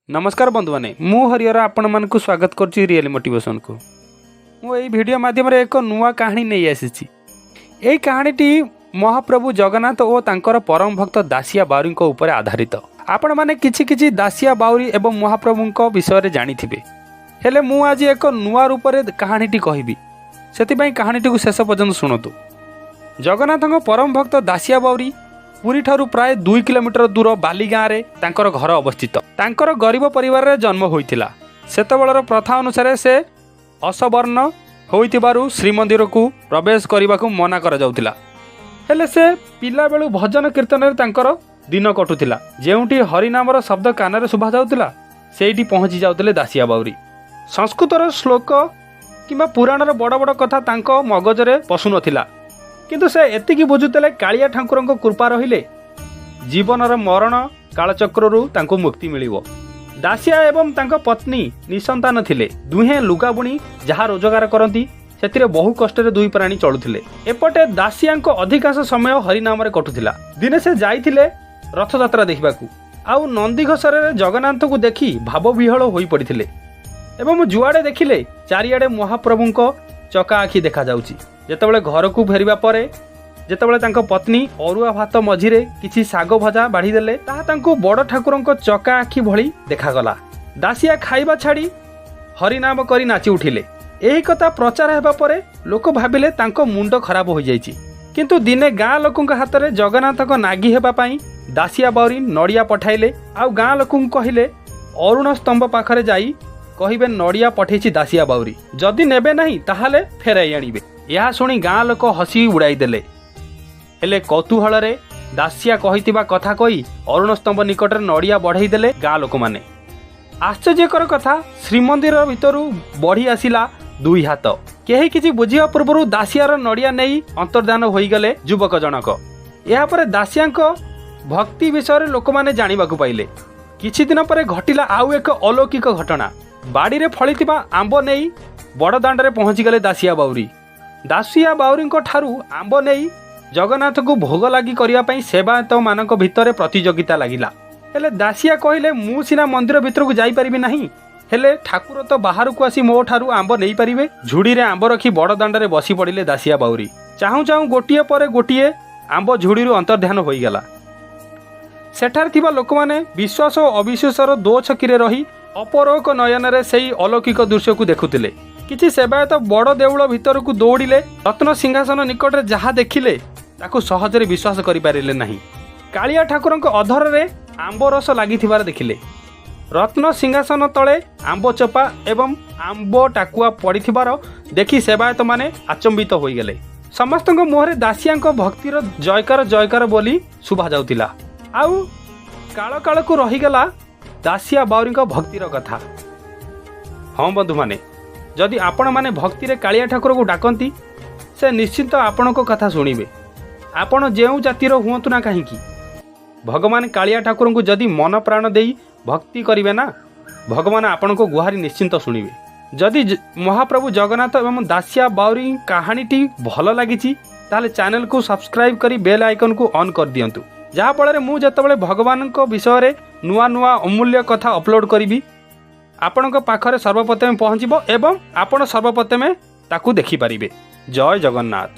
ନମସ୍କାର ବନ୍ଧୁମାନେ, ମୁଁ ହରିହର ଆପଣମାନଙ୍କୁ ସ୍ୱାଗତ କରୁଛି ରିଏଲ୍ ମୋଟିଭେସନକୁ। ମୁଁ ଏହି ଭିଡ଼ିଓ ମାଧ୍ୟମରେ ଏକ ନୂଆ କାହାଣୀ ନେଇ ଆସିଛି। ଏହି କାହାଣୀଟି ମହାପ୍ରଭୁ ଜଗନ୍ନାଥ ଓ ତାଙ୍କର ପରମ ଭକ୍ତ ଦାସିଆ ବାଉରୀଙ୍କ ଉପରେ ଆଧାରିତ। ଆପଣମାନେ କିଛି କିଛି ଦାସିଆ ବାଉରୀ ଏବଂ ମହାପ୍ରଭୁଙ୍କ ବିଷୟରେ ଜାଣିଥିବେ, ହେଲେ ମୁଁ ଆଜି ଏକ ନୂଆ ରୂପରେ କାହାଣୀଟି କହିବି। ସେଥିପାଇଁ କାହାଣୀଟିକୁ ଶେଷ ପର୍ଯ୍ୟନ୍ତ ଶୁଣନ୍ତୁ। ଜଗନ୍ନାଥଙ୍କ ପରମ ଭକ୍ତ ଦାସିଆ ବାଉରୀ ପୁରୀଠାରୁ ପ୍ରାୟ 2 କିଲୋମିଟର ଦୂର ବାଲି ଗାଁରେ ତାଙ୍କର ଘର ଅବସ୍ଥିତ। ତାଙ୍କର ଗରିବ ପରିବାରରେ ଜନ୍ମ ହୋଇଥିଲା। ସେତେବେଳର ପ୍ରଥା ଅନୁସାରେ ସେ ଅସବର୍ଣ୍ଣ ହୋଇଥିବାରୁ ଶ୍ରୀମନ୍ଦିରକୁ ପ୍ରବେଶ କରିବାକୁ ମନା କରାଯାଉଥିଲା। ହେଲେ ସେ ପିଲାବେଳୁ ଭଜନ କୀର୍ତ୍ତନରେ ତାଙ୍କର ଦିନ କଟୁଥିଲା। ଯେଉଁଠି ହରିନାମର ଶବ୍ଦ କାନରେ ଶୁଭାଯାଉଥିଲା, ସେଇଠି ପହଞ୍ଚି ଯାଉଥିଲେ ଦାସିଆ ବାଉରୀ। ସଂସ୍କୃତର ଶ୍ଲୋକ କିମ୍ବା ପୁରାଣର ବଡ଼ ବଡ଼ କଥା ତାଙ୍କ ମଗଜରେ ପଶୁନଥିଲା, କିନ୍ତୁ ସେ ଏତିକି ବୁଝୁଥିଲେ, କାଳିଆ ଠାକୁରଙ୍କ କୃପା ରହିଲେ ଜୀବନର ମରଣ କାଳଚକ୍ରରୁ ତାଙ୍କୁ ମୁକ୍ତି ମିଳିବ। ଦାସିଆ ଏବଂ ତାଙ୍କ ପତ୍ନୀ ନିସନ୍ତାନ ଥିଲେ। ଦୁହେଁ ଲୁଗା ବୁଣି ଯାହା ରୋଜଗାର କରନ୍ତି, ସେଥିରେ ବହୁ କଷ୍ଟରେ ଦୁଇ ପ୍ରାଣୀ ଚଳୁଥିଲେ। ଏପଟେ ଦାସିଆଙ୍କ ଅଧିକାଂଶ ସମୟ ହରିନାମରେ କଟୁଥିଲା। ଦିନେ ସେ ଯାଇଥିଲେ ରଥଯାତ୍ରା ଦେଖିବାକୁ ଆଉ ନନ୍ଦିଘୋଷରେ ଜଗନ୍ନାଥଙ୍କୁ ଦେଖି ଭାବବିହ୍ୱଳ ହୋଇପଡ଼ିଥିଲେ ଏବଂ ଯୁଆଡ଼େ ଦେଖିଲେ ଚାରିଆଡ଼େ ମହାପ୍ରଭୁଙ୍କ ଚକା ଆଖି ଦେଖାଯାଉଛି। ଯେତେବେଳେ ଘରକୁ ଫେରିବା ପରେ ଯେତେବେଳେ ତାଙ୍କ ପତ୍ନୀ ଅରୁଆ ଭାତ ମଝିରେ କିଛି ଶାଗ ଭଜା ବାଢ଼ିଦେଲେ, ତାହା ତାଙ୍କୁ ବଡ଼ ଠାକୁରଙ୍କ ଚକା ଆଖି ଭଳି ଦେଖାଗଲା। ଦାସିଆ ଖାଇବା ଛାଡ଼ି ହରିନାମ କରି ନାଚି ଉଠିଲେ। ଏହି କଥା ପ୍ରଚାର ହେବା ପରେ ଲୋକ ଭାବିଲେ ତାଙ୍କ ମୁଣ୍ଡ ଖରାପ ହୋଇଯାଇଛି। କିନ୍ତୁ ଦିନେ ଗାଁ ଲୋକଙ୍କ ହାତରେ ଜଗନ୍ନାଥଙ୍କ ନାଗି ହେବା ପାଇଁ ଦାସିଆ ବାଉରୀ ନଡ଼ିଆ ପଠାଇଲେ ଆଉ ଗାଁ ଲୋକଙ୍କୁ କହିଲେ, ଅରୁଣ ସ୍ତମ୍ଭ ପାଖରେ ଯାଇ କହିବେ, ନଡ଼ିଆ ପଠେଇଛି ଦାସିଆ ବାଉରୀ, ଯଦି ନେବେ ନାହିଁ ତାହେଲେ ଫେରାଇ ଆଣିବେ। ଏହା ଶୁଣି ଗାଁ ଲୋକ ହସି ଉଡ଼ାଇ ଦେଲେ। ହେଲେ କୌତୂହଳରେ ଦାସିଆ କହିଥିବା କଥା କହି ଅରୁଣ ସ୍ତମ୍ଭ ନିକଟରେ ନଡ଼ିଆ ବଢ଼େଇ ଦେଲେ ଗାଁ ଲୋକମାନେ। ଆଶ୍ଚର୍ଯ୍ୟକର କଥା, ଶ୍ରୀମନ୍ଦିର ଭିତରୁ ବଢ଼ି ଆସିଲା ଦୁଇ ହାତ। କେହି କିଛି ବୁଝିବା ପୂର୍ବରୁ ଦାସିଆର ନଡ଼ିଆ ନେଇ ଅନ୍ତର୍ଦ୍ଧାନ ହୋଇଗଲେ ଯୁବକ ଜଣକ। ଏହାପରେ ଦାସିଆଙ୍କ ଭକ୍ତି ବିଷୟରେ ଲୋକମାନେ ଜାଣିବାକୁ ପାଇଲେ। କିଛି ଦିନ ପରେ ଘଟିଲା ଆଉ ଏକ ଅଲୌକିକ ଘଟଣା। ବାଡ଼ିରେ ଫଳିଥିବା ଆମ୍ବ ନେଇ ବଡ଼ ଦାଣ୍ଡରେ ପହଞ୍ଚିଗଲେ ଦାସିଆ ବାଉରୀ। ଦାସିଆ ବାଉରୀଙ୍କ ଠାରୁ ଆମ୍ବ ନେଇ ଜଗନ୍ନାଥଙ୍କୁ ଭୋଗ ଲାଗି କରିବା ପାଇଁ ସେବାୟତମାନଙ୍କ ଭିତରେ ପ୍ରତିଯୋଗିତା ଲାଗିଲା। ହେଲେ ଦାସିଆ କହିଲେ, ମୁଁ ସିନା ମନ୍ଦିର ଭିତରକୁ ଯାଇପାରିବି ନାହିଁ, ହେଲେ ଠାକୁର ତ ବାହାରକୁ ଆସି ମୋ ଠାରୁ ଆମ୍ବ ନେଇପାରିବେ। ଝୁଡ଼ିରେ ଆମ୍ବ ରଖି ବଡ଼ ଦାଣ୍ଡରେ ବସି ପଡ଼ିଲେ ଦାସିଆ ବାଉରୀ। ଚାହୁଁ ଚାହୁଁ ଗୋଟିଏ ପରେ ଗୋଟିଏ ଆମ୍ବ ଝୁଡ଼ିରୁ ଅନ୍ତର୍ଧ୍ୟାନ ହୋଇଗଲା। ସେଠାରେ ଥିବା ଲୋକମାନେ ବିଶ୍ୱାସ ଓ ଅବିଶ୍ୱାସର ଦୋ ଛକିରେ ରହି ଅପରୋକ ନୟନରେ ସେଇ ଅଲୌକିକ ଦୃଶ୍ୟକୁ ଦେଖୁଥିଲେ। କିଛି ସେବାୟତ ବଡ଼ ଦେଉଳ ଭିତରକୁ ଦୌଡ଼ିଲେ। ରତ୍ନ ସିଂହାସନ ନିକଟରେ ଯାହା ଦେଖିଲେ, ତାକୁ ସହଜରେ ବିଶ୍ୱାସ କରିପାରିଲେ ନାହିଁ। କାଳିଆ ଠାକୁରଙ୍କ ଅଧରରେ ଆମ୍ବ ରସ ଲାଗିଥିବାର ଦେଖିଲେ। ରତ୍ନ ସିଂହାସନ ତଳେ ଆମ୍ବ ଚୋପା ଏବଂ ଆମ୍ବ ଟାକୁଆ ପଡ଼ିଥିବାର ଦେଖି ସେବାୟତମାନେ ଆଚମ୍ବିତ ହୋଇଗଲେ। ସମସ୍ତଙ୍କ ମୁହଁରେ ଦାସିଆଙ୍କ ଭକ୍ତିର ଜୟକାର ଜୟକାର ବୋଲି ଶୁଭାଯାଉଥିଲା। ଆଉ କାଳ କାଳକୁ ରହିଗଲା ଦାସିଆ ବାଉରୀଙ୍କ ଭକ୍ତିର କଥା। ହଁ ବନ୍ଧୁମାନେ, ଯଦି ଆପଣମାନେ ଭକ୍ତିରେ କାଳିଆ ଠାକୁରକୁ ଡାକନ୍ତି, ସେ ନିଶ୍ଚିନ୍ତ ଆପଣଙ୍କ କଥା ଶୁଣିବେ। ଆପଣ ଯେଉଁ ଜାତିର ହୁଅନ୍ତୁ ନା କାହିଁକି, ଭଗବାନ କାଳିଆ ଠାକୁରଙ୍କୁ ଯଦି ମନ ପ୍ରାଣ ଦେଇ ଭକ୍ତି କରିବେ ନା, ଭଗବାନ ଆପଣଙ୍କ ଗୁହାରି ନିଶ୍ଚିନ୍ତ ଶୁଣିବେ। ଯଦି ମହାପ୍ରଭୁ ଜଗନ୍ନାଥ ଏବଂ ଦାସିଆ ବାଉରୀ କାହାଣୀଟି ଭଲ ଲାଗିଛି, ତାହେଲେ ଚ୍ୟାନେଲକୁ ସବସ୍କ୍ରାଇବ୍ କରି ବେଲ୍ ଆଇକନ୍କୁ ଅନ୍ କରିଦିଅନ୍ତୁ, ଯାହାଫଳରେ ମୁଁ ଯେତେବେଳେ ଭଗବାନଙ୍କ ବିଷୟରେ ନୂଆ ନୂଆ ଅମୂଲ୍ୟ କଥା ଅପଲୋଡ଼ କରିବି, ଆପଣଙ୍କ ପାଖରେ ସର୍ବପ୍ରଥମେ ପହଞ୍ଚିବ ଏବଂ ଆପଣ ସର୍ବପ୍ରଥମେ ତାକୁ ଦେଖିପାରିବେ। ଜୟ ଜଗନ୍ନାଥ।